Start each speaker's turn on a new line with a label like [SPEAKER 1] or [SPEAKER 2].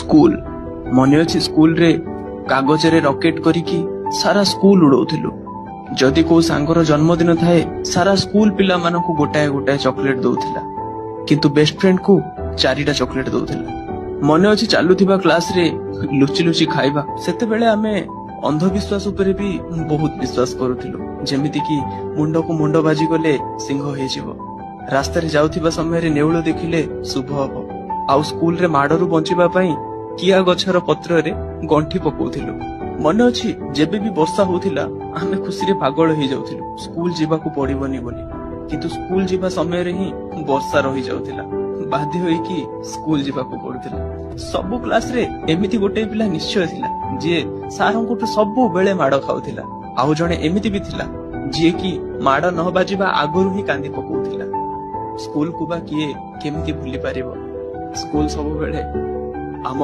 [SPEAKER 1] School ମନେ ଅଛି, ସ୍କୁଲରେ କାଗଜରେ ରକେଟ କରିକି ସାରା ସ୍କୁଲ ଉଡଉଥିଲୁ। ଯଦି କୋଉ ସାଙ୍ଗର ଜନ୍ମଦିନ ଥାଏ, ସାରା ସ୍କୁଲ ପିଲାମାନଙ୍କୁ ଗୋଟାଏ ଗୋଟାଏ ଚକୋଲେଟ ଦଉଥିଲା, କିନ୍ତୁ ବେଷ୍ଟ ଫ୍ରେଣ୍ଡକୁ 4ଟା ଚକୋଲେଟ ଦଉଥିଲା। ମନେ ଅଛି ଚାଲୁଥିବା କ୍ଲାସରେ ଲୁଚି ଲୁଚି ଖାଇବା? ସେତେବେଳେ ଆମେ ଅନ୍ଧବିଶ୍ୱାସ ଉପରେ ବି ବହୁତ ବିଶ୍ୱାସ କରୁଥିଲୁ, ଯେମିତି କି ମୁଣ୍ଡକୁ ମୁଣ୍ଡ ବାଜିଗଲେ ସିଂହ ହେଇଯିବ, ରାସ୍ତାରେ ଯାଉଥିବା ସମୟରେ ନେଉଳ ଦେଖିଲେ ଶୁଭ ହବ, ଆଉ ସ୍କୁଲରେ ମାଡରୁ ବଞ୍ଚିବା ପାଇଁ କିଆ ଗଛର ପତ୍ରରେ ଗଣ୍ଠି ପକଉଥିଲୁ। ମନେ ଅଛି, ଯେବେ ବି ବର୍ଷା ହଉଥିଲା ଆମେ ଖୁସିରେ ପାଗଳ ହେଇଯାଉଥିଲୁ ସ୍କୁଲ ଯିବାକୁ ପଡିବନି ବୋଲି, କିନ୍ତୁ ସ୍କୁଲ ଯିବା ସମୟରେ ହିଁ ବର୍ଷା ରହିଯାଉଥିଲା, ବାଧ୍ୟ ହେଇକି ସ୍କୁଲ ଯିବାକୁ ପଡୁଥିଲା। ସବୁ କ୍ଲାସରେ ଏମିତି ଗୋଟେ ପିଲା ନିଶ୍ଚୟ ଥିଲା ଯିଏ ସାରଙ୍କଠୁ ସବୁବେଳେ ମାଡ ଖାଉଥିଲା, ଆଉ ଜଣେ ଏମିତି ବି ଥିଲା ଯିଏ କି ମାଡ ନ ବାଜିବା ଆଗରୁ ହିଁ କାନ୍ଦି ପକଉଥିଲା। ସ୍କୁଲକୁ ବା କିଏ କେମିତି ଭୁଲି ପାରିବ? ସ୍କୁଲ ସବୁବେଳେ ଆମ